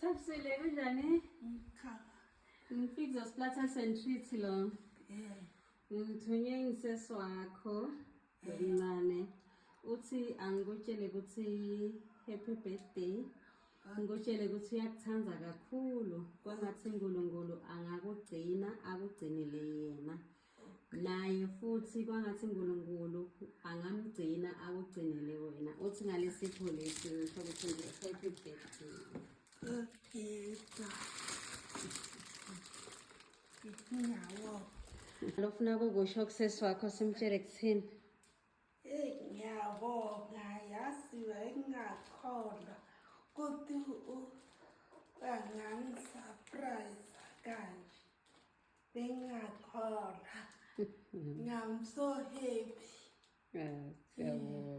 Thabisile, kunjani? Ngikhona. Ngifike Splatters and Treats lo. Ngithunywe ngisesi wakho lomncane. Uthi angikutshele ukuthi happy birthday. Ngikutshele ukuthi uyakuthanda kakhulu. Kwangathi uNkulunkulu angakugcina akugcinele yena. Naye futhi kwangathi uNkulunkulu angamgcina akugcinele wena. Uthi ngalesipho lesi ngisho ukuthi nje happy birthday. Okay. Ngiyabonga. Lofuna kukusho kusesi wakho simtshele kuthini? Hey, ngiyabonga, yazi bengingakholwa ukuthi angangisurprise kanje. Bengingakholwa. I'm so happy. Ah, siyabonga.